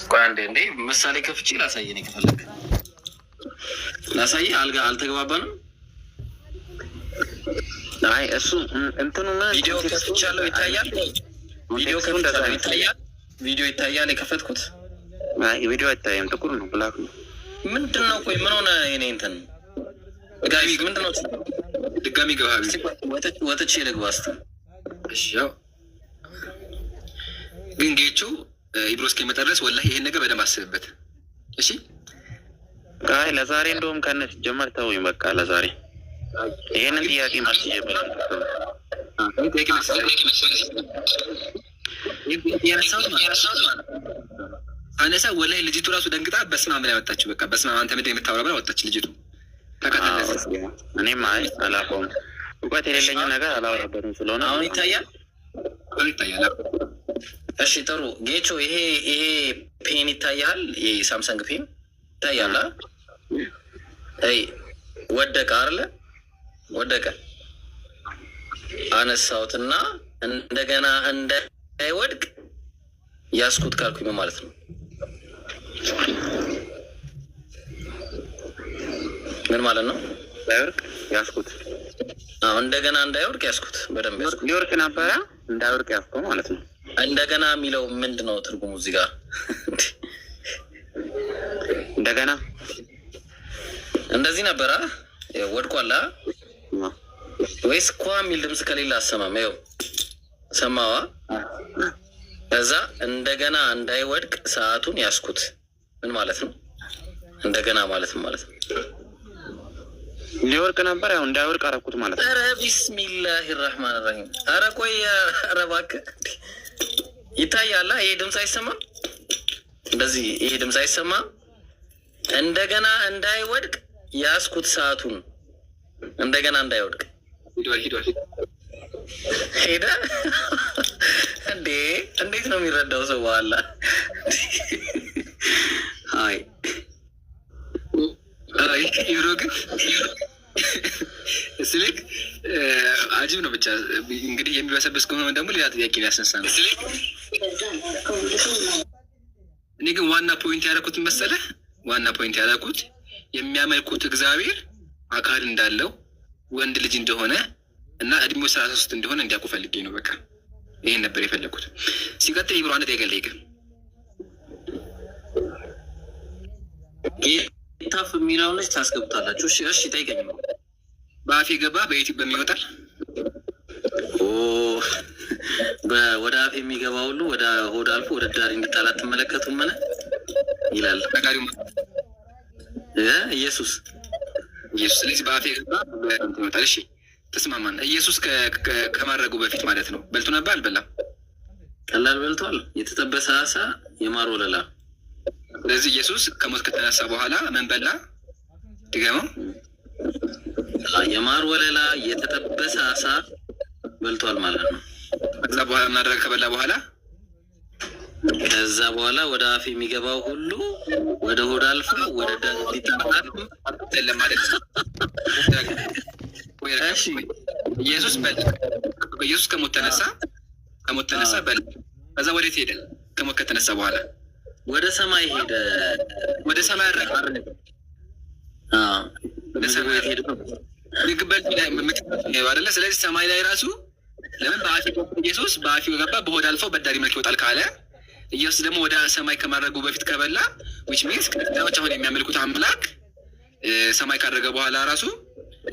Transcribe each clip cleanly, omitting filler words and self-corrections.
ቆይ አንዴ፣ እንዴ፣ ምሳሌ ከፍቼ ላሳየህ። እኔ ከፈለግ ላሳየህ። አልጋ አልተግባባንም። አይ፣ እሱ እንትኑ ምን ቪዲዮ context ኡ ከፍቻለሁ፣ ይታያል። ቪዲዮ context ኡ እንደዛ ከፍቻለሁ፣ አይመስለኝም። ይታያል። ቪዲዮ ይታያል የከፈትኩት። አይ፣ ቪዲዮ አይታይም፣ ጥቁር ነው፣ black ነው። ምንድን ነው? ቆይ፣ ምን ሆነ? የኔ እንትን guys፣ ምንድን ነው? ድጋሚ ገባ። እስቲ ወጥቼ ልግባ እስቲ። እሺ፣ ያው ግን ጌቹ ኢብሮ እስኪመጣ ድረስ ወላሂ ይሄን ነገር በደንብ አስብበት። እሺ። አይ፣ ለዛሬ እንደውም ከነ ሲጀመር ተውኝ በቃ፣ ለዛሬ ይሄንን ጥያቄ መልስ ይዤበት። ይህ ጥያቄ መልስ፣ ይህ ጥያቄ ያነሳሁት ማለት አነሳ፣ ወላሂ ልጅቱ ራሱ ደንግጣ በስመ አብ ብላ ወጣች። በቃ በስመ አብ፣ አንተ ምንድን ነው የምታወራው ብላ ወጣች ልጅቱ። ተከታተል። እኔም አይ፣ አላውቀውም፣ እውቀት የሌለኝን ነገር አላወራበትም ስለሆነ። አሁን ይታያል። አሁን ይታያል። እሺ ጥሩ ጌቾ፣ ይሄ pen ይታያል። ይሄ ሳምሰንግ pen ይታያል። አይ፣ ወደቀ አይደለ? ወደቀ። አነሳሁትና እንደገና እንዳይወድቅ ያስኩት ካልኩኝ ምን ማለት ነው? ምን ማለት ነው? እንዳይወድቅ ያስኩት። አዎ፣ እንደገና እንዳይወድቅ ያስኩት፣ በደንብ ያስኩት። ሊወድቅ ነበረ፣ እንዳይወድቅ ያስከው ማለት ነው። እንደገና የሚለው ምንድን ነው ትርጉሙ እዚህ ጋር? እንደገና እንደዚህ ነበረ ወድቋል ወይስ ኳ የሚል ድምፅ ከሌለ አሰማም። ይኸው ሰማዋ። ከዛ እንደገና እንዳይወድቅ ሰዓቱን ያስኩት ምን ማለት ነው? እንደገና ማለት ነው ማለት ነው። ሊወድቅ ነበር፣ ያው እንዳይወድቅ አደረኩት ማለት ነው። ኧረ ቢስሚላህ ራህማን ራሂም። ኧረ ቆይ፣ ኧረ እባክህ፣ ይታያላ። ይሄ ድምፅ አይሰማም? እንደዚህ ይሄ ድምፅ አይሰማም? እንደገና እንዳይወድቅ ያስኩት ሰዓቱን፣ እንደገና እንዳይወድቅ። ሂዷል፣ ሂዷል። ሄደ እንዴ? እንዴት ነው የሚረዳው ሰው በኋላ? አይ። ኢብሮ ግን ስልክ አጂብ ነው። ብቻ እንግዲህ የሚበሰብስ ከሆነ ደግሞ ሌላ ጥያቄ ሊያስነሳ ነው። እኔ ግን ዋና point ያደረኩት መሰለህ፣ ዋና point ያደረኩት የሚያመልኩት እግዚአብሔር አካል እንዳለው፣ ወንድ ልጅ እንደሆነ እና እድሜው 33 እንደሆነ እንዲያውቁ ፈልጌ ነው። በቃ ይሄን ነበር የፈለግኩት። ሲቀጥል ኢብሮ፣ አንድ ጥያቄ ልጠይቅህ። ጌታፍ የሚለውን ልጅ ታስገቡታላችሁ። እሺ፣ እሺ፣ ጠይቀኝ። በአፍ የገባ በዩቲዩብ በሚወጣል። ኦ፣ ወደ አፍ የሚገባ ሁሉ ወደ ሆድ አልፎ ወደ ዳር እንዲጣል አትመለከቱም? ምን ይላል? ነጋሪው ኢየሱስ። ኢየሱስ። ስለዚህ በአፍ የገባ በእንትን ይወጣል። እሺ፣ ተስማማን። ኢየሱስ ከማድረጉ በፊት ማለት ነው በልቶ ነበር አልበላም? ቀላል በልቷል። የተጠበሰ አሳ፣ የማር ወለላ። ስለዚህ ኢየሱስ ከሞት ከተነሳ በኋላ ምን በላ? ድገመው። የማር ወለላ፣ የተጠበሰ አሳ በልቷል ማለት ነው። ከዛ በኋላ ምን አደረገ? ከበላ በኋላ? ከዛ በኋላ ወደ አፍ የሚገባው ሁሉ ወደ ሆድ አልፎ ወደ ዳር እንዲጣል። አይደለም፣ አይደለም። እሺ። ኢየሱስ በላ። ኢየሱስ ከሞት ተነሳ፣ በላ። ከዛ ወዴት ሄደ? ከሞት ከተነሳ በኋላ? ወደ ሰማይ ሄደ። ወደ ሰማይ አረገ። ወደ ሰማይ ሄደ። ምግብ በልቶ አይደለ? ስለዚህ ሰማይ ላይ ራሱ ለምን በአፍ ኢየሱስ በአፍ ገባ በሆድ አልፎ በዳሪ መልክ ይወጣል ካለ፣ ኢየሱስ ደግሞ ወደ ሰማይ ከማድረጉ በፊት ከበላ፣ which means ክርስቲያኖች አሁን የሚያመልኩት አምላክ ሰማይ ካደረገ በኋላ ራሱ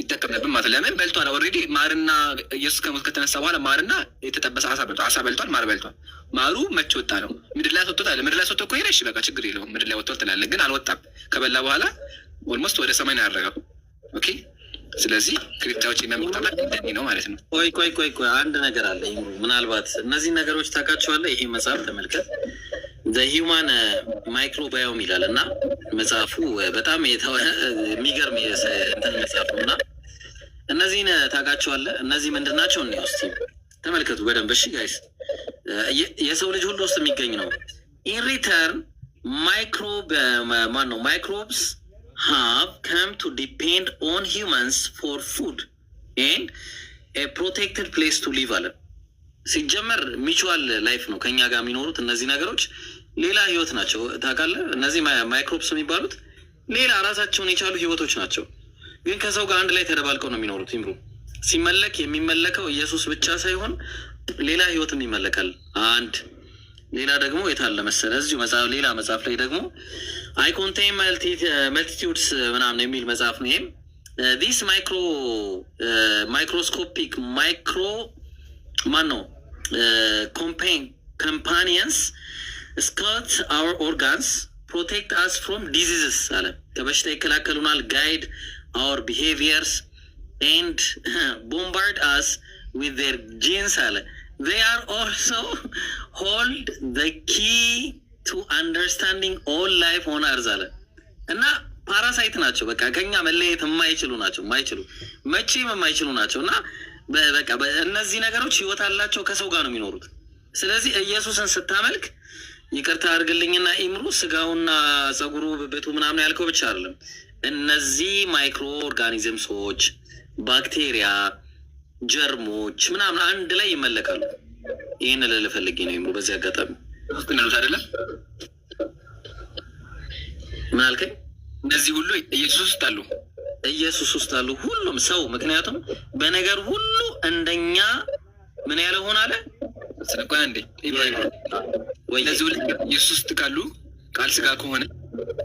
ይጠቀም ነበር ማለት ነው። ለምን በልቷል? Already ማርና ኢየሱስ ከሞት ከተነሳ በኋላ ማርና የተጠበሰ አሳ በልቷል። አሳ በልቷል፣ ማር በልቷል። ማሩ መቼ ወጣ ነው? ምድር ላይ አስወጥቶታል። ምድር ላይ አስወጥቶ ከሄደ እሺ በቃ ችግር የለውም። ምድር ላይ ወጥቷል ትላለህ፣ ግን አልወጣም። ከበላ በኋላ almost ወደ ሰማይ ነው ያደረገው። Okay፣ ስለዚህ ክርስቲያኖች የሚያመልኩት አምላክ እንደዚህ ነው ማለት ነው። ቆይ፣ ቆይ፣ ቆይ፣ ቆይ፣ አንድ ነገር አለ። ምናልባት እነዚህ ነገሮች ታውቃቸዋለህ። ይሄ መጽሐፍ ተመልከት፣ The Human Microbiome ይላል እና መጽሐፉ በጣም የሚገርም እንትን መጽሐፍ ነው እና እነዚህን ታውቃቸዋለህ። እነዚህ ምንድን ናቸው? እኔ ውስጥ ተመልከቱ በደንብ፣ እሺ guys፣ የሰው ልጅ ሁሉ ውስጥ የሚገኝ ነው። In return microbe ማን ነው፣ microbes have come to depend on humans for food and protected place to live አለ። ሲጀመር mutual life ነው ከኛ ጋር የሚኖሩት እነዚህ ነገሮች። ሌላ ህይወት ናቸው። ታውቃለህ፣ እነዚህ microbes የሚባሉት ሌላ ራሳቸውን የቻሉ ህይወቶች ናቸው። ግን ከሰው ጋር አንድ ላይ ተደባልቀው ነው የሚኖሩት። ይምሩ፣ ሲመለክ የሚመለከው ኢየሱስ ብቻ ሳይሆን ሌላ ህይወትም ይመለካል። አንድ ሌላ ደግሞ የታለ መሰለህ? እዚሁ መጽሐፍ፣ ሌላ መጽሐፍ ላይ ደግሞ "I Contain Multitudes" ምናምን የሚል መጽሐፍ ነው። ይሄም "These microscopic micro" ማን ነው "companions scout our organs, protect us from diseases" አለ። ከበሽታ ይከላከሉናል። "Guide our behaviors and bombard us with their genes" አለ። "They are also hold the key to understanding all life on earth" አለ። እና parasite ናቸው። በቃ ከኛ መለየት የማይችሉ ናቸው። የማይችሉ፣ መቼም የማይችሉ ናቸው። እና በቃ እነዚህ ነገሮች ህይወት አላቸው፣ ከሰው ጋር ነው የሚኖሩት። ስለዚህ ኢየሱስን ስታመልክ፣ ይቅርታ አድርግልኝና ኢምሩ፣ ስጋውና ጸጉሩ ብብቱ ምናምን ያልከው ብቻ አይደለም። እነዚህ microorganisms ኦች፣ ባክቴሪያ፣ ጀርሞች ምናምን አንድ ላይ ይመለካሉ። ይህን ልል ፈልጌ ነው ኢምሩ በዚህ አጋጣሚ። ውስጥ እንሉት አይደለም። ምን አልከኝ? እነዚህ ሁሉ ኢየሱስ ውስጥ አሉ። ኢየሱስ ውስጥ አሉ ሁሉም ሰው። ምክንያቱም በነገር ሁሉ እንደኛ ምን ያለ ሆን አለ። ቆይ አንዴ፣ ወይ? እነዚህ ሁሉ ኢየሱስ ውስጥ ካሉ፣ ቃል ስጋ ከሆነ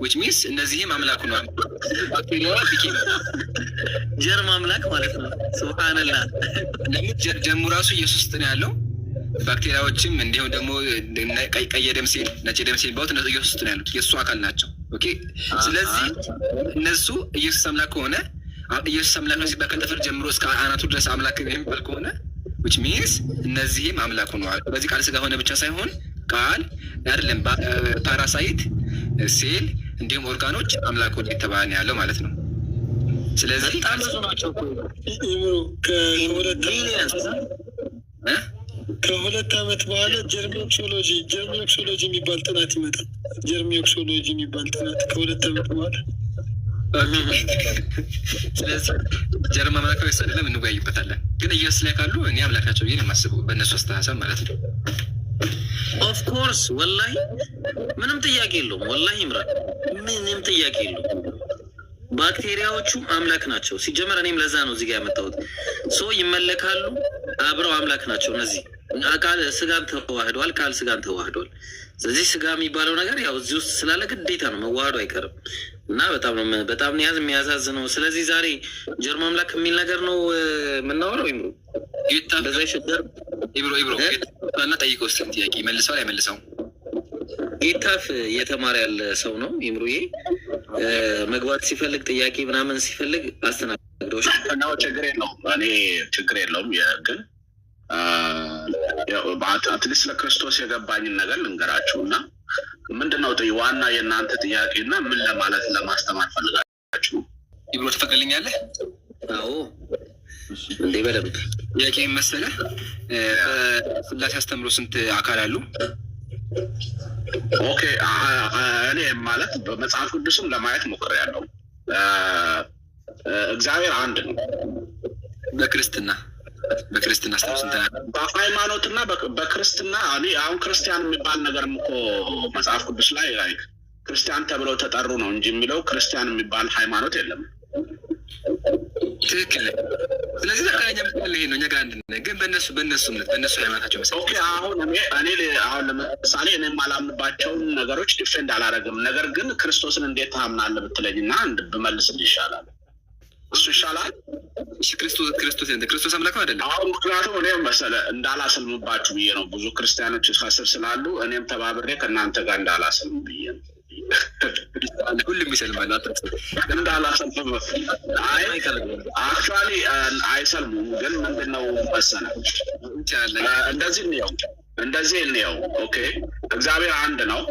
which means እነዚህም አምላክ ሆነዋል። ባክቴሪያ became ጀርም አምላክ ማለት ነው። ሱብሃንላህ። ለምን ጀርሙ ራሱ ኢየሱስ ውስጥ ነው ያለው። ባክቴሪያዎችም እንዲሁም ደግሞ ቀይ ደም ሴል፣ ነጭ ደም ሴል ባሉት እነሱ ኢየሱስ ውስጥ ነው ያሉት፣ የእሱ አካል ናቸው። Okay፣ ስለዚህ እነሱ ኢየሱስ አምላክ ከሆነ፣ ኢየሱስ አምላክ ነው ሲባል ከጥፍር ጀምሮ እስከ አናቱ ድረስ አምላክ የሚባል ከሆነ which means እነዚህም አምላክ ሆነዋል። ስለዚህ ቃል ስጋ ሆነ ብቻ ሳይሆን ቃል አይደለም፣ parasite፣ ሴል እንዲሁም ኦርጋኖች አምላክ ሆነ የተባለ ነው ያለው ማለት ነው። ስለዚህ በጣም ብዙ ናቸው እኮ። ኢምሮ፣ ከሁለት Millions። እ? ከ2 ዓመት በኋላ germioxology የሚባል ጥናት ይመጣል። Germioxology የሚባል ጥናት ከ2 ዓመት በኋላ። ስለዚህ ጀርም አምላካዊ ወይስ አይደለም እንወያይበታለን። ግን ኢየሱስ ላይ ካሉ እኔ አምላካቸው ብዬ ነው የማስበው በእነሱ አስተሳሰብ ማለት ነው። Of course፣ ወላሂ ምንም ጥያቄ የለውም። ወላሂ ይምራል፣ ምንም ጥያቄ የለውም። ባክቴሪያዎቹም አምላክ ናቸው። ሲጀመር እኔም ለዛ ነው እዚህ ጋር ያመጣሁት። So ይመለካሉ፣ አብረው አምላክ ናቸው። እነዚህ ቃል ስጋን ተዋህደዋል፣ ቃል ስጋን ተዋህደዋል። ስለዚህ ስጋ የሚባለው ነገር ያው እዚህ ውስጥ ስላለ ግዴታ ነው፣ መዋህዶ አይቀርም። እና በጣም ነው በጣም ነው ያዝ የሚያሳዝነው። ስለዚህ ዛሬ ጀርም አምላክ የሚል ነገር ነው የምናወራው። ይምሩ፣ ጌታ እንደዛ ይሸገር። ኢብሮ፣ ኢብሮ እና ጠይቀው እስኪ ጥያቄ መልሰዋል አይመልሰውም? ጌታፍ እየተማረ ያለ ሰው ነው ይምሩዬ። መግባት ሲፈልግ፣ ጥያቄ ምናምን ሲፈልግ አስተናግደው። ነው፣ ችግር የለውም። እኔ ችግር የለውም። ግን at least ለክርስቶስ የገባኝን ነገር ልንገራችሁ እና ምንድነው ዋና የእናንተ ጥያቄ እና ምን ለማለት ለማስተማር ፈልጋችሁ? ኢብሮ፣ ትፈቅድልኛለህ? አዎ እንዴ፣ በደንብ። ጥያቄ መሰለህ፣ በስላሴ አስተምሮ ስንት አካል አሉ? Okay፣ እኔ ማለት በመጽሐፍ ቅዱስም ለማየት ሞክሬያለሁ። እግዚአብሔር አንድ ነው። በክርስትና አስተምሮ ስንት አካል? በሃይማኖትና በክርስትና እኔ አሁን ክርስቲያን የሚባል ነገርም እኮ መጽሐፍ ቅዱስ ላይ like ክርስቲያን ተብለው ተጠሩ ነው እንጂ የሚለው ክርስቲያን የሚባል ሃይማኖት የለም። ትክክል። ስለዚህ ትክክለኛ ምሳሌ ይሄ ነው። እኛ ጋር አንድ ነን፣ ግን በእነሱ እምነት፣ በእነሱ ሃይማኖታቸው መሰረት Okay፣ አሁን እኔ አሁን ለምሳሌ እኔ የማላምንባቸውን ነገሮች defend አላደርግም። ነገር ግን ክርስቶስን እንዴት ታምናለህ ብትለኝ እና ብመልስልህ ይሻላል። እሱ ይሻላል። እሺ፣ ክርስቶስ ክርስቶስ አምላክ ነው አይደለም? አሁን ምክንያቱም እኔ መሰለህ እንዳላሰልምባችሁ ብዬ ነው። ብዙ ክርስቲያኖች ከስር ስላሉ እኔም ተባብሬ ከእናንተ ጋር እንዳላሰልም ብዬ ነው። ሁሉም ይሰልማል። አታስብ። እንዳላሰልም፣ አይ actually አይሰልሙም። ግን ምንድነው መሰለህ እንችላለን። እንደዚህ እንየው፣ እንደዚህ እንየው። Okay፣ እግዚአብሔር አንድ ነው፣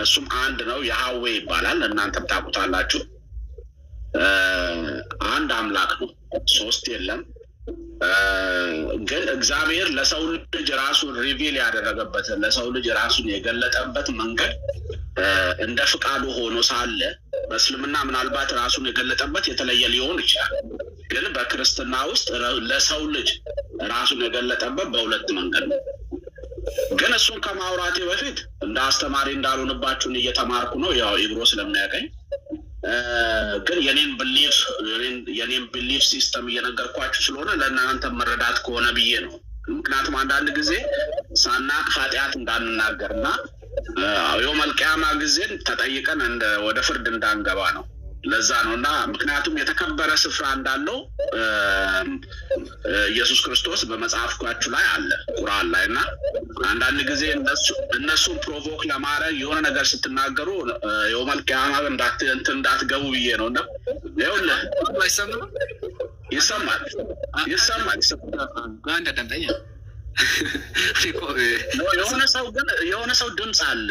እሱም አንድ ነው። ያህዌ ይባላል። እናንተም ታውቁታላችሁ። አንድ አምላክ ነው፣ ሶስት የለም። ግን እግዚአብሔር ለሰው ልጅ ራሱን reveal ያደረገበት፣ ለሰው ልጅ ራሱን የገለጠበት መንገድ እንደ ፍቃዱ ሆኖ ሳለ በእስልምና ምናልባት ራሱን የገለጠበት የተለየ ሊሆን ይችላል። ግን በክርስትና ውስጥ ለሰው ልጅ ራሱን የገለጠበት በሁለት መንገድ ነው። ግን እሱን ከማውራቴ በፊት እንደ አስተማሪ እንዳልሆንባችሁን እየተማርኩ ነው፣ ያው ኢብሮ ስለሚያውቀኝ፣ ግን የኔን belief system እየነገርኳችሁ ስለሆነ ለእናንተ መረዳት ከሆነ ብዬ ነው። ምክንያቱም አንዳንድ ጊዜ ሳናቅ ኃጢአት እንዳንናገር እና የውመል ቂያማ ጊዜን ተጠይቀን ወደ ፍርድ እንዳንገባ ነው። ለዛ ነው። እና ምክንያቱም የተከበረ ስፍራ እንዳለው ኢየሱስ ክርስቶስ በመጽሐፋችሁ ላይ አለ፣ ቁርአን ላይ። እና አንዳንድ ጊዜ እነሱን provoke ለማድረግ የሆነ ነገር ስትናገሩ የውመል ቂያማ እንትን እንዳትገቡ ብዬ ነው። እና ይኸውልህ፣ ይሰማል፣ ይሰማል። አንድ አዳምጠኛ። የሆነ ሰው ግን የሆነ ሰው ድምፅ አለ።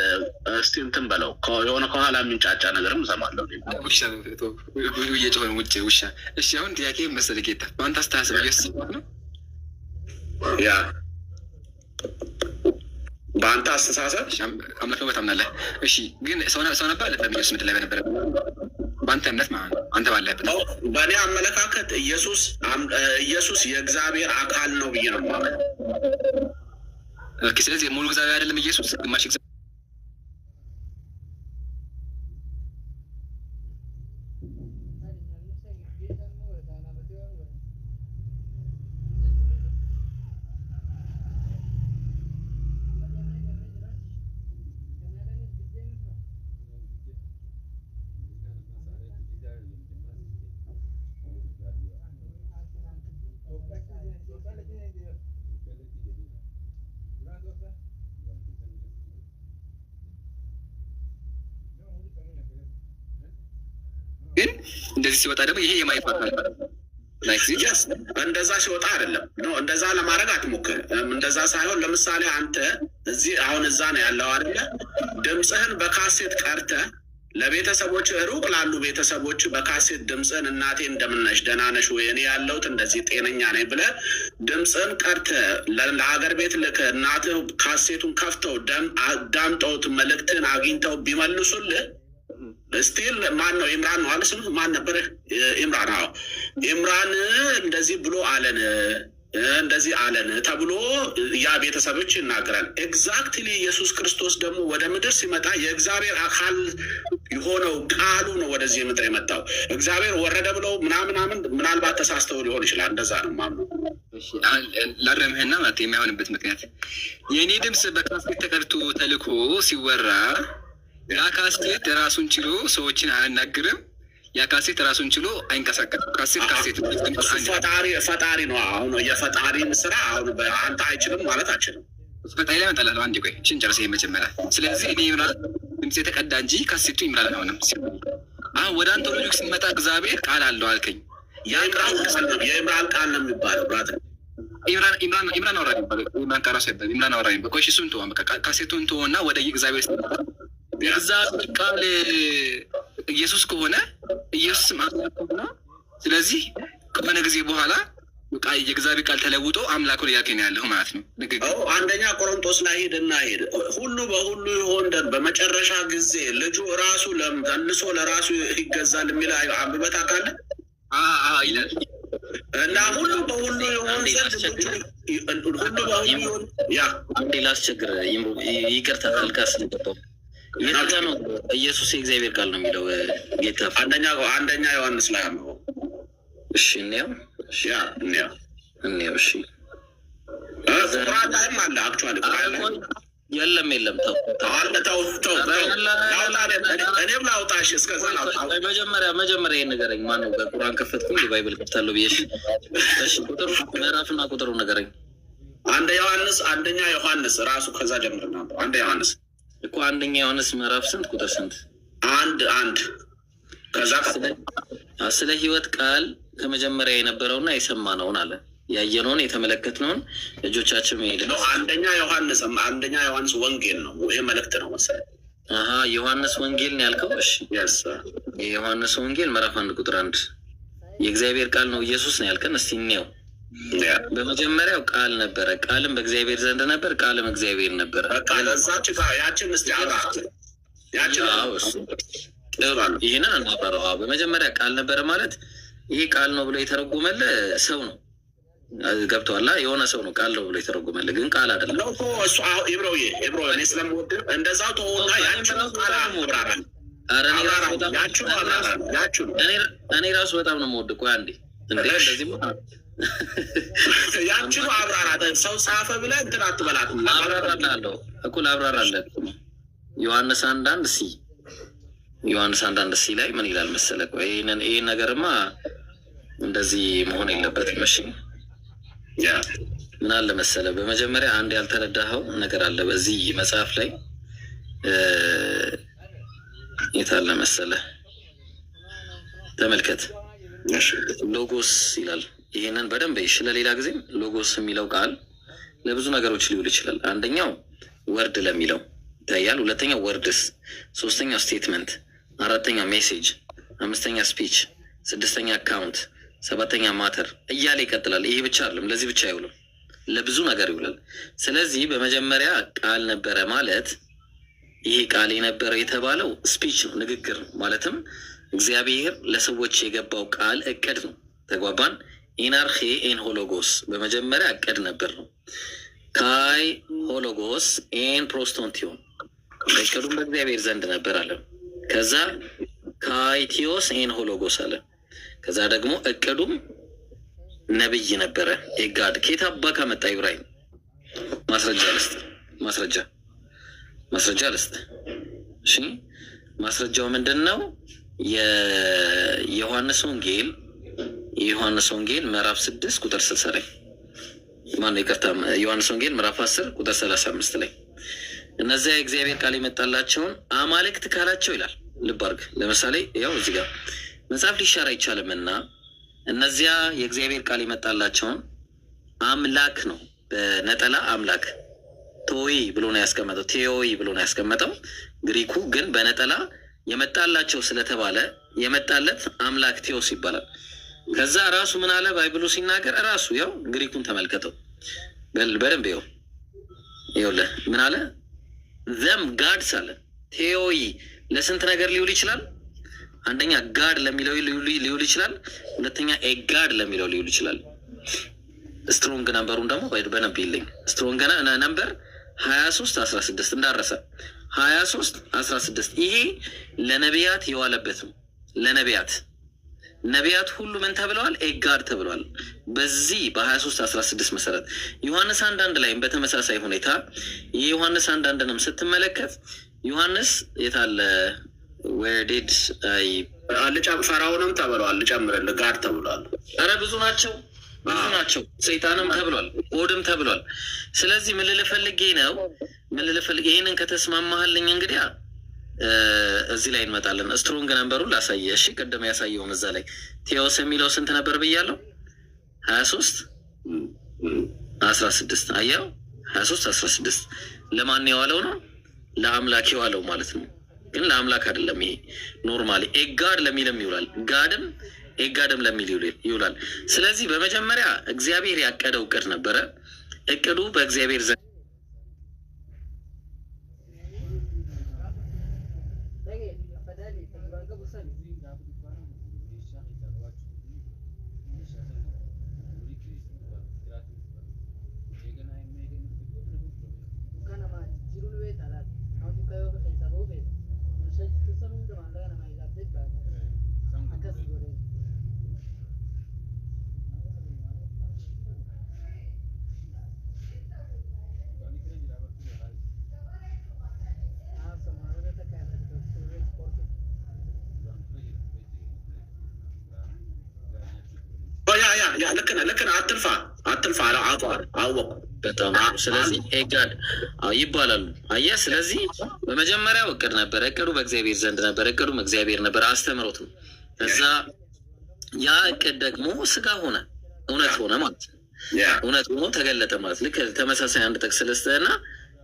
እስቲ እንትን በለው፣ የሆነ ከኋላ የሚንጫጫ ነገርም እሰማለሁ። ውሻ እየጮኸ ነው ውጭ ውሻ። እሺ፣ አሁን ጥያቄ መሰለህ ጌታ፣ በአንተ አስተሳሰብ ኢየሱስ ነው? Yeah፣ በአንተ አስተሳሰብ አምላክ ነው ታምናለህ? እሺ፣ ግን ሰው ነበር አልነበረም? ኢየሱስ ምድር ላይ በነበረ በአንተ እምነት ማለት ነው፣ አንተ ባለህበት። በእኔ አመለካከት ኢየሱስ የእግዚአብሔር አካል ነው ብዬ ነው የማምነው። Okay፣ ስለዚህ ሙሉ እግዚአብሔር አይደለም ኢየሱስ፣ ግማሽ ግን እንደዚህ ሲወጣ ደግሞ ይሄ የማይፋት Yes፣ እንደዛ ሲወጣ አይደለም። No፣ እንደዛ ለማድረግ አትሞክር። እንደዛ ሳይሆን ለምሳሌ አንተ እዚህ አሁን እዛ ነው ያለው አይደለ? ድምፅህን በካሴት ቀርተህ ለቤተሰቦች፣ ሩቅ ላሉ ቤተሰቦች በካሴት ድምፅህን "እናቴ እንደምነሽ፣ ደህና ነሽ ወይ? እኔ ያለሁት እንደዚህ ጤነኛ ነኝ" ብለህ ድምፅህን ቀርተህ ለሀገር ቤት ልከህ እናትህ ካሴቱን ከፍተው አዳምጠውት መልእክትህን አግኝተው ቢመልሱልህ still ማን ነው፣ ኢምራን ነው አለ ስምህ፣ ማን ነበር? ኢምራን፣ አዎ፣ ኢምራን እንደዚህ ብሎ አለን፣ እንደዚህ አለን ተብሎ ያ ቤተሰቦች ይናገራል። Exactly፣ ኢየሱስ ክርስቶስ ደግሞ ወደ ምድር ሲመጣ የእግዚአብሔር አካል የሆነው ቃሉ ነው ወደዚህ ምድር የመጣው። እግዚአብሔር ወረደ ብለው ምናምናምን ምናልባት ተሳስተው ሊሆን ይችላል። እንደዛ ነው ማምነው። ላረምህና ማለት የማይሆንበት ምክንያት የእኔ ድምፅ በካሴት ተቀድቶ ተልኮ ሲወራ ያ ካሴት ራሱን ችሎ ሰዎችን አያናግርም። ያ ካሴት ራሱን ችሎ አይንቀሳቀስም። ካሴት ካሴት ፈጣሪ ፈጣሪ ነው። አሁን የፈጣሪን ስራ አሁን አንተ አይችልም ማለት አችልም። ፈጣሪ ላይ እመጣልሃለሁ። አንዴ ቆይ እችን ጨርሰህ መጀመሪያ። ስለዚህ እኔ ይምራል ድምፅ የተቀዳ እንጂ ካሴቱ ይምራል አይሆንም። አሁን ወደ አንተ logic ስንመጣ እግዚአብሔር ቃል አለው አልከኝ። የኢምራን ቃል ነው የሚባለው፣ brother። ኢምራን አወራ የሚባለው፣ ኢምራን ቃል ራሱ አይባልም። ኢምራን አወራ የሚባለው። ቆይ እሱን ተወው፣ በቃ ካሴቱን ተወው እና ወደ እግዚአብሔር ስንመጣ የእግዚአብሔር ቃል ኢየሱስ ከሆነ፣ ኢየሱስም አምላክ ከሆነ፣ ስለዚህ ከሆነ ጊዜ በኋላ የእግዚአብሔር ቃል ተለውጦ አምላክ ሆነ እያልከኝ ነው ያለሁ ማለት ነው። ንግግር አንደኛ ቆሮንቶስ ላይ ሂድና ሂድ፣ ሁሉ በሁሉ ይሆን ዘንድ በመጨረሻ ጊዜ ልጁ ራሱ መልሶ ለራሱ ይገዛል የሚል አንብበህ ታውቃለህ? ይላል። እና ሁሉ በሁሉ ይሆን ዘንድ ሁሉ በሁሉ ይሆን ያ አንዴ ላስቸግር፣ ይቅርታ ጣልቃ ስለገባሁ። የት ጋ ነው ኢየሱስ የእግዚአብሔር ቃል ነው የሚለው ጌታ? አንደኛ ዮሐንስ ላይ አንብበው። እሺ፣ እንየው። Yeah፣ እንየው። እንየው። እሺ። ቁርአን ላይም አለ actually፣ ቁርአን ላይ። የለም፣ የለም፣ ተው። አለ፣ ተው ተው ተው፣ ላውጣ፣ እኔም ላውጣ። እሺ፣ እስከዛ ላውጣ። መጀመሪያ ይሄን ንገረኝ። ማነው በቁርአን ከፈትኩኝ የ Bible ከፍታለሁ ብዬሽ። እሺ፣ ቁጥሩ፣ ምዕራፍና ቁጥሩ ንገረኝ። አንደ ዮሐንስ፣ አንደኛ ዮሐንስ ራሱ ከዛ ጀምርና አንደ ዮሐንስ። እኮ አንደኛ ዮሐንስ ምዕራፍ ስንት፣ ቁጥር ስንት? 1:1፣ ከዛ ስለ ሕይወት ቃል ከመጀመሪያ የነበረውና የሰማነውን አለ፣ ያየነውን የተመለከትነውን እጆቻችን መሄድ ነው። አንደኛ ዮሐንስ ወንጌል ነው። ይሄ መልእክት ነው መሰለኝ። አሀ፣ ዮሐንስ ወንጌል ነው ያልከው። እሺ። Yes። የዮሐንስ ወንጌል ምዕራፍ 1 ቁጥር 1 የእግዚአብሔር ቃል ነው ኢየሱስ ነው ያልከን። እስቲ እንየው። በመጀመሪያው ቃል ነበረ፣ ቃልም በእግዚአብሔር ዘንድ ነበር፣ ቃልም እግዚአብሔር ነበረ። በቃ ለዛች ጋር ያችን እስቲ አብራ ያችን። አዎ፣ እሱ ጥሩ። ይህንን እናብራራው። አዎ፣ በመጀመሪያ ቃል ነበረ ማለት ይሄ ቃል ነው ብሎ የተረጎመልህ ሰው ነው። ገብቶሃል? የሆነ ሰው ነው ቃል ነው ብሎ የተረጎመልህ፣ ግን ቃል አይደለም። ነው እኮ እሱ። አዎ፣ ኢብሮዬ፣ ኢብሮ፣ እኔ ስለምወድ እንደዛው ተሆና ያችኑ ቃል አብራራል። ኧረ እኔ ራሱ አብራራ። በጣም ያችኑ አብራራ፣ ያችኑ። እኔ ራሱ በጣም ነው የምወድህ። ቆይ አንዴ፣ እንዴ፣ እንደዚህማ ያችኑ አብራራ። ሰው ጻፈ ብለህ እንትን አትበላት። አብራራልሃለሁ እኮ፣ ላብራራልህ እኮ ነው። ዮሐንስ 1:1 c፣ ዮሐንስ 1:1 c ላይ ምን ይላል መሰለህ? ቆይ፣ ይህን ነገርማ እንደዚህ መሆን የለበትም። እሺ፣ ምን አለ መሰለህ፣ በመጀመሪያ አንድ ያልተረዳኸው ነገር አለ በዚህ መጽሐፍ ላይ። የት አለ መሰለህ? ተመልከት። ሎጎስ ይላል። ይሄንን በደንብ ይሽ ለሌላ ጊዜም። ሎጎስ የሚለው ቃል ለብዙ ነገሮች ሊውል ይችላል። አንደኛው word ለሚለው ይታያል። ሁለተኛው words፣ ሶስተኛው statement፣ አራተኛ message፣ አምስተኛ speech፣ ስድስተኛ account፣ ሰባተኛ matter እያለ ይቀጥላል። ይሄ ብቻ አይደለም፣ ለዚህ ብቻ አይውልም፣ ለብዙ ነገር ይውላል። ስለዚህ በመጀመሪያ ቃል ነበረ ማለት ይሄ ቃል የነበረው የተባለው speech ነው፣ ንግግር ነው። ማለትም እግዚአብሔር ለሰዎች የገባው ቃል እቅድ ነው። ተግባባን? ἐν ἀρχῇ ἦν ὁ λόγος፣ በመጀመሪያ እቅድ ነበር ነው። καὶ ὁ λόγος ἦν πρὸς τὸν θεόν፣ እቅዱም በእግዚአብሔር ዘንድ ነበር አለ። ከዛ καὶ θεός ἦν ὁ λόγος አለ። ከዛ ደግሞ እቅዱም ነብይ ነበረ። A god ከየት አባ ካመጣ? ኢብራሂም፣ ማስረጃ ልስጥ፣ ማስረጃ ልስጥ። እሺ፣ ማስረጃው ምንድን ነው? የዮሐንስ ወንጌል ምዕራፍ 6 ቁጥር 60 ላይ፣ ማነው? ይቅርታ፣ ዮሐንስ ወንጌል ምዕራፍ 10 ቁጥር 35 ላይ እነዚያ የእግዚአብሔር ቃል የመጣላቸውን አማልክት ካላቸው ይላል። ልብ አድርግ። ለምሳሌ ያው እዚህ ጋር መጽሐፍ ሊሻር አይቻልምና እነዚያ የእግዚአብሔር ቃል የመጣላቸውን አምላክ ነው፣ በነጠላ አምላክ ቶይ ብሎ ነው ያስቀመጠው። ቴዎይ ብሎ ነው ያስቀመጠው። ግሪኩ ግን በነጠላ የመጣላቸው ስለተባለ የመጣለት አምላክ ቴዎስ ይባላል። ከዛ ራሱ ምን አለ Bible ኡ ሲናገር? ራሱ ያው ግሪኩን ተመልከተው በደንብ። ይኸው፣ ይኸውልህ ምን አለ? Them gods አለ። ቴዎይ ለስንት ነገር ሊውል ይችላል? አንደኛ God ለሚለው ሊውል ይችላል። ሁለተኛ a god ለሚለው ሊውል ይችላል። Strong number ኡን ደግሞ በደንብ ይለኝ። Strong number 2316 እንዳረሰ፣ 2316 ይሄ ለነቢያት የዋለበት ነው። ለነቢያት፣ ነቢያት ሁሉ ምን ተብለዋል? A god ተብለዋል። በዚህ በ2316 መሰረት ዮሐንስ 1:1 ላይም በተመሳሳይ ሁኔታ የዮሐንስ 1:1ንም ስትመለከት ዮሐንስ የታለ? Where did I ፈራውንም ተብለዋል። ልጨምርልህ፣ God ተብሏል። ኧረ ብዙ ናቸው፣ ብዙ ናቸው። ሰይጣንም ተብሏል፣ God ም ተብሏል። ስለዚህ ምን ልልህ ፈልጌ ነው? ምን ልልህ ፈልጌ፣ ይህንን ከተስማማህልኝ እንግዲያ እዚህ ላይ እንመጣለን። Strong number ኡን ላሳየ። እሺ፣ ቅድም ያሳየውን እዛ ላይ ቴዎስ የሚለው ስንት ነበር ብያለሁ? 2316፣ አየው፣ 2316 ለማን የዋለው ነው? ለአምላክ የዋለው ማለት ነው። ግን ለአምላክ አይደለም። ይሄ normally a god ለሚልም ይውላል። God ም a god ም ለሚል ይውላል። ስለዚህ በመጀመሪያ እግዚአብሔር ያቀደው እቅድ ነበረ። እቅዱ በእግዚአብሔር ዘንድ Yeah, ልክ ነህ፣ ልክ ነህ። አትልፋ፣ አትልፋ። አወቁ። በጣም ጥሩ። ስለዚህ a god ይባላሉ። አየህ፣ ስለዚህ በመጀመሪያው እቅድ ነበር። እቅዱ በእግዚአብሔር ዘንድ ነበር። እቅዱም እግዚአብሔር ነበር። አስተምሮት ነው። ከዛ ያ እቅድ ደግሞ ስጋ ሆነ፣ እውነት ሆነ ማለት ነው። እውነት ሆኖ ተገለጠ ማለት። ልክ ተመሳሳይ አንድ ጥቅስ ልስጥህ እና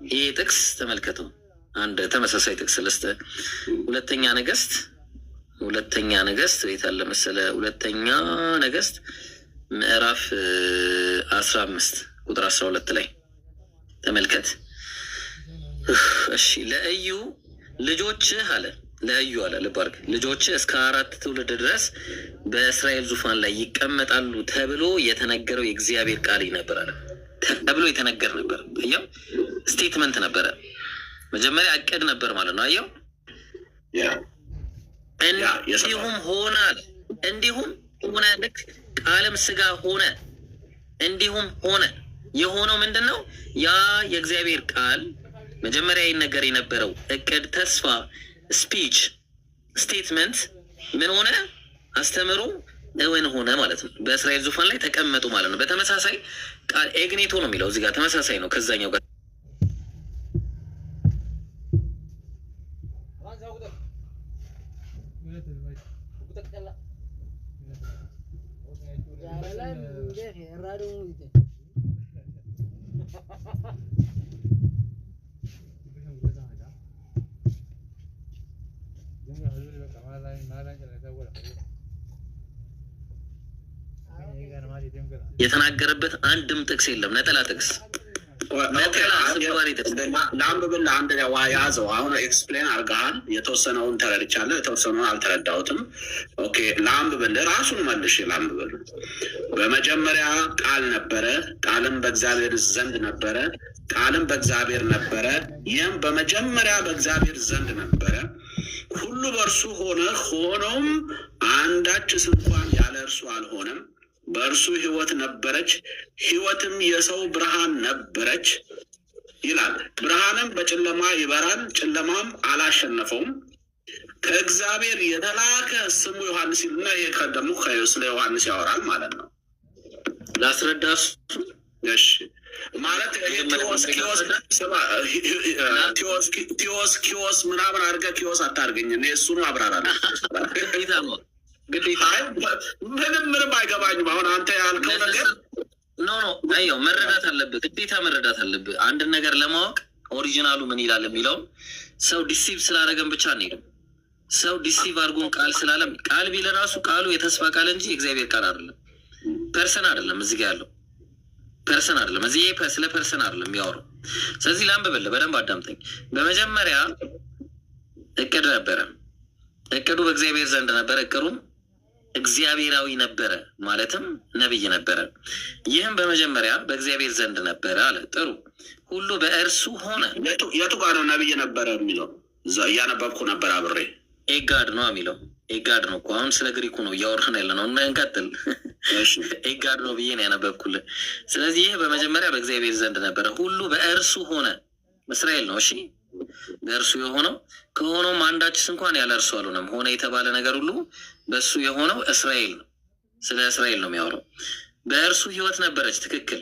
ይሄ ጥቅስ ተመልከተው። አንድ ተመሳሳይ ጥቅስ ልስጥህ። ሁለተኛ ነገስት የት አለ መሰለህ? ሁለተኛ ነገስት ምዕራፍ 15 ቁጥር 12 ላይ ተመልከት። እሺ፣ ለኢዩ ልጆችህ አለ። ለእዩ አለ። ልብ አድርግ፣ ልጆች እስከ አራት ትውልድ ድረስ በእስራኤል ዙፋን ላይ ይቀመጣሉ ተብሎ የተነገረው የእግዚአብሔር ቃል ነበር አለ። ተብሎ የተነገር ነበር። አየው፣ statement ነበረ። መጀመሪያ እቅድ ነበር ማለት ነው። አየው፣ እንዲሁም ሆነ አለ። እንዲሁም ሆነ፣ ልክ ቃልም ስጋ ሆነ፣ እንዲሁም ሆነ። የሆነው ምንድን ነው? ያ የእግዚአብሔር ቃል መጀመሪያ ይነገር የነበረው እቅድ፣ ተስፋ፣ speech፣ statement ምን ሆነ? አስተምሮ እውን ሆነ ማለት ነው። በእስራኤል ዙፋን ላይ ተቀመጡ ማለት ነው። በተመሳሳይ ቃል ኤግኔቶ ነው የሚለው እዚህ ጋር ተመሳሳይ ነው ከዛኛው ጋር። የተናገረበት አንድም ጥቅስ የለም። ነጠላ ጥቅስ፣ ነጠላ ስባሪ ጥቅስ። ለአንብብልህ አንድ ያዘው። አሁን explain አድርገሃል። የተወሰነውን ተረድቻለሁ፣ የተወሰነውን አልተረዳሁትም። Okay፣ ለአንብብልህ፣ ራሱን መልሼ ላንብብልህ። በመጀመሪያ ቃል ነበረ፣ ቃልም በእግዚአብሔር ዘንድ ነበረ፣ ቃልም በእግዚአብሔር ነበረ። ይህም በመጀመሪያ በእግዚአብሔር ዘንድ ነበረ። ሁሉ በእርሱ ሆነ፣ ሆኖም አንዳችስ እንኳን ያለ እርሱ አልሆነም። በእርሱ ሕይወት ነበረች፣ ሕይወትም የሰው ብርሃን ነበረች ይላል። ብርሃንም በጨለማ ይበራል፣ ጨለማም አላሸነፈውም። ከእግዚአብሔር የተላከ ስሙ ዮሐንስ ይልና ይሄ ደግሞ ስለ ዮሐንስ ያወራል ማለት ነው። ላስረዳ እሱ። እሺ፣ ማለት ይሄ ቴዎስ ኪዮስ፣ ስማ፣ ቴዎስ ቴዎስ ኪዮስ ምናምን አድርገህ ኪዮስ አታድርገኝ። እኔ እሱኑ አብራራለሁ። ግዴታ ነው፣ ግዴታ። አይ፣ ምንም ምንም አይገባኝም። አሁን አንተ ያልከው ነገር No, no፣ አየው፣ መረዳት አለብህ፣ ግዴታ መረዳት አለብህ። አንድን ነገር ለማወቅ original ኡ ምን ይላል የሚለውን ሰው deceive ስላደረገን ብቻ አንሄድም። ሰው deceive አድርጎን ቃል ስላለም ቃል ቢል ራሱ ቃሉ የተስፋ ቃል እንጂ የእግዚአብሔር ቃል አይደለም። Person አይደለም፣ እዚህ ጋ ያለው person አይደለም። እዚህ ስለ person አይደለም የሚያወራው። ስለዚህ ላንብብልህ፣ በደንብ አዳምጠኝ። በመጀመሪያ እቅድ ነበረ። እቅዱ በእግዚአብሔር ዘንድ ነበረ። እቅዱም እግዚአብሔራዊ ነበረ፣ ማለትም ነቢይ ነበረ። ይህም በመጀመሪያ በእግዚአብሔር ዘንድ ነበረ አለ። ጥሩ፣ ሁሉ በእርሱ ሆነ። የቱ ጋር ነው ነብይ ነበረ የሚለው? እዛ እያነበብኩ ነበር አብሬ። ኤጋድ ነው የሚለው፣ ኤጋድ ነው እኮ። አሁን ስለ ግሪኩ ነው እያወራን ያለ ነው እና እንቀጥል። ኤጋድ ነው ብዬ ነው ያነበብኩልህ። ስለዚህ ይህ በመጀመሪያ በእግዚአብሔር ዘንድ ነበረ፣ ሁሉ በእርሱ ሆነ። እስራኤል ነው፣ እሺ፣ በእርሱ የሆነው፣ ከሆነውም አንዳችስ እንኳን ያለ እርሱ አልሆነም። ሆነ የተባለ ነገር ሁሉ በእሱ የሆነው እስራኤል ነው። ስለ እስራኤል ነው የሚያወራው። በእርሱ ሕይወት ነበረች። ትክክል።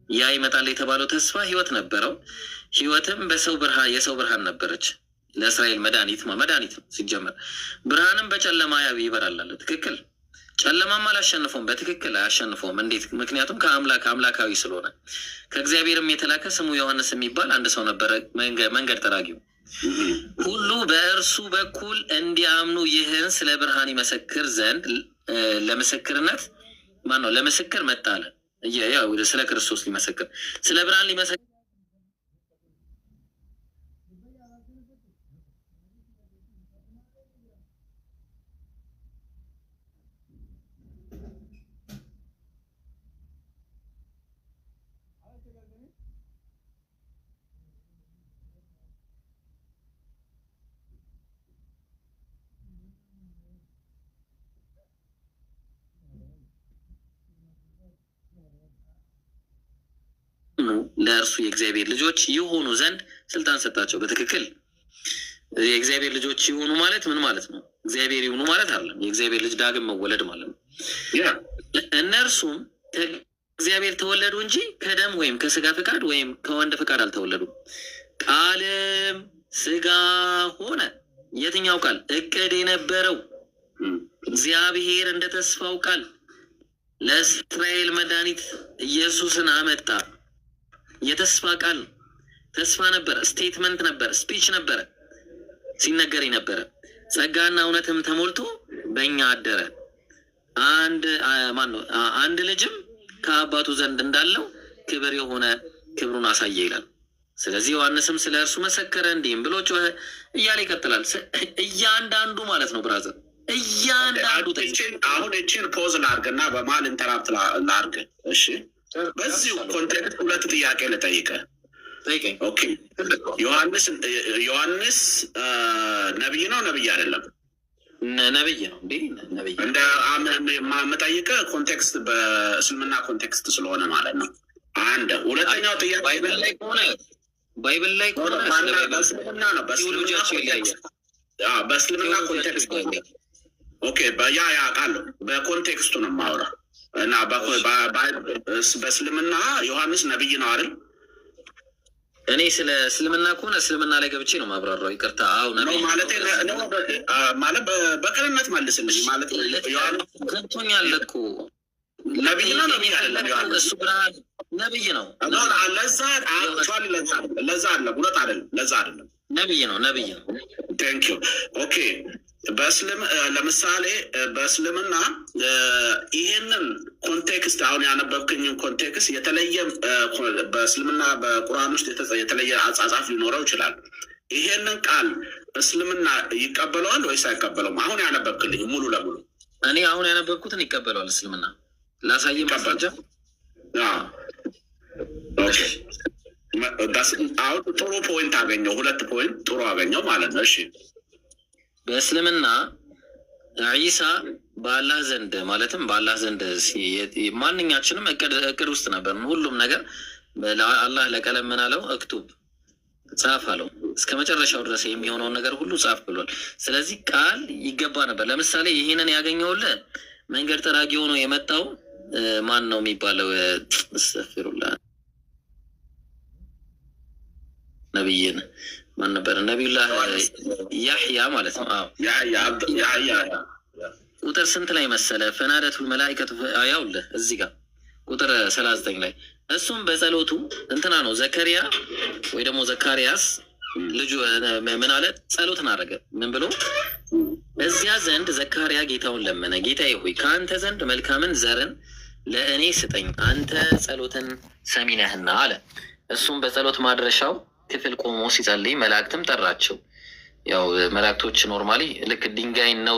ያ ይመጣል የተባለው ተስፋ ሕይወት ነበረው። ሕይወትም በሰው ብርሃን የሰው ብርሃን ነበረች። ለእስራኤል መድኃኒት፣ መድኃኒት ነው ሲጀመር። ብርሃንም በጨለማ ይበራል አለ። ትክክል። ጨለማም አላሸንፈውም። በትክክል አያሸንፈውም። እንዴት? ምክንያቱም ከአምላክ አምላካዊ ስለሆነ። ከእግዚአብሔርም የተላከ ስሙ ዮሐንስ የሚባል አንድ ሰው ነበረ፣ መንገድ ጠራጊው። ሁሉ በእርሱ በኩል እንዲያምኑ ይህን ስለ ብርሃን ይመሰክር ዘንድ ለምስክርነት ማን ነው? ለምስክር መጣ አለ። ያው ስለ ክርስቶስ ሊመሰክር፣ ስለ ብርሃን ሊመሰክር ለእርሱ የእግዚአብሔር ልጆች ይሆኑ ዘንድ ስልጣን ሰጣቸው። በትክክል የእግዚአብሔር ልጆች ይሆኑ ማለት ምን ማለት ነው? እግዚአብሔር ይሆኑ ማለት አይደለም። የእግዚአብሔር ልጅ ዳግም መወለድ ማለት ነው። እነርሱም ከእግዚአብሔር ተወለዱ እንጂ ከደም ወይም ከስጋ ፍቃድ ወይም ከወንድ ፍቃድ አልተወለዱም። ቃልም ስጋ ሆነ። የትኛው ቃል? እቅድ የነበረው እግዚአብሔር እንደ ተስፋው ቃል ለእስራኤል መድኃኒት ኢየሱስን አመጣ። የተስፋ ቃል ተስፋ ነበረ፣ statement ነበረ፣ speech ነበረ፣ ሲነገር ነበረ። ጸጋና እውነትም ተሞልቶ በእኛ አደረ። አንድ ማን ነው? አንድ ልጅም ከአባቱ ዘንድ እንዳለው ክብር የሆነ ክብሩን አሳየ ይላል። ስለዚህ ዮሐንስም ስለ እርሱ መሰከረ፣ እንዲህም ብሎ ጮኸ እያለ ይቀጥላል። እያንዳንዱ ማለት ነው brother፣ እያንዳንዱ አሁን እችን pause ላርግና በመሀል interrupt ላርግ። እሺ፣ በዚሁ context ሁለት ጥያቄ ልጠይቅህ። ጠይቀኝ። Okay፣ ዮሐንስ ነብይ ነው ነብይ አይደለም? ነብይ ነው እንዴ? ነብይ። እንደ የምጠይቅህ context በእስልምና context ስለሆነ ማለት ነው። አንድ ሁለተኛው ጥያቄ Bible ላይ ከሆነ በእስልምና ነው። ቴዎሎጂያቸው ይለያያል። በእስልምና context፣ okay፣ yeah አውቃለሁ። በ context ኡ ነው የማወራው እና በእስልምና ዮሐንስ ነብይ ነው አይደል? እኔ ስለ እስልምና ከሆነ እስልምና ላይ ገብቼ ነው ማብራራው። ይቅርታ። አዎ፣ ነብይ። ማለት ማለት በቅንነት መልስልኝ። ማለት ዮሐንስ ገብቶኛል እኮ። ነብይ ነው ነብይ አይደለም? ዮሐንስ እሱ ብርሃን ነብይ ነው። ለዛ actually ለዛ አይደለም፣ እውነት አይደለም፣ ለዛ አይደለም። ነብይ ነው፣ ነብይ ነው። Thank you, okay። ለምሳሌ በእስልምና ይሄንን context፣ አሁን ያነበብክኝን context የተለየ በእስልምና በቁርአን ውስጥ የተለየ አጻጻፍ ሊኖረው ይችላል። ይሄንን ቃል እስልምና ይቀበለዋል ወይስ አይቀበለውም? አሁን ያነበብክልኝ ሙሉ ለሙሉ። እኔ አሁን ያነበብኩትን ይቀበለዋል እስልምና። ላሳይ ማስረጃ። Okay፣ አሁን ጥሩ point አገኘው። ሁለት point ጥሩ አገኘው ማለት ነው። እሺ። በእስልምና ዒሳ በአላህ ዘንድ፣ ማለትም በአላህ ዘንድ ማንኛችንም እቅድ ውስጥ ነበር። ሁሉም ነገር አላህ ለቀለም ምን አለው? اكتب፣ ጻፍ አለው። እስከ መጨረሻው ድረስ የሚሆነውን ነገር ሁሉ ጻፍ ብሏል። ስለዚህ ቃል ይገባ ነበር። ለምሳሌ ይህንን ያገኘውልህ መንገድ ጠራጊ ሆኖ የመጣው ማን ነው የሚባለው? አስተግፊሩላህ፣ ነብይን ማን ነበር? ነቢዩላህ ያሕያ ማለት ነው። አዎ፣ ቁጥር ስንት ላይ መሰለ? فنادته الملائكة፣ ያውልህ እዚህ ጋር ቁጥር 39 ላይ። እሱም በጸሎቱ እንትና ነው፣ ዘከሪያ ወይ ደግሞ ዘካርያስ ልጁ ምን አለ? ጸሎትን አደረገ። ምን ብሎ? እዚያ ዘንድ ዘካርያ ጌታውን ለመነ። ጌታዬ ሆይ፣ ከአንተ ዘንድ መልካምን ዘርን ለእኔ ስጠኝ፣ አንተ ጸሎትን ሰሚ ነህና አለ። እሱም በጸሎት ማድረሻው ክፍል ቆሞ ሲጸልይ መላእክትም ጠራቸው። ያው መላእክቶች normally ልክ ድንጋይ ነው።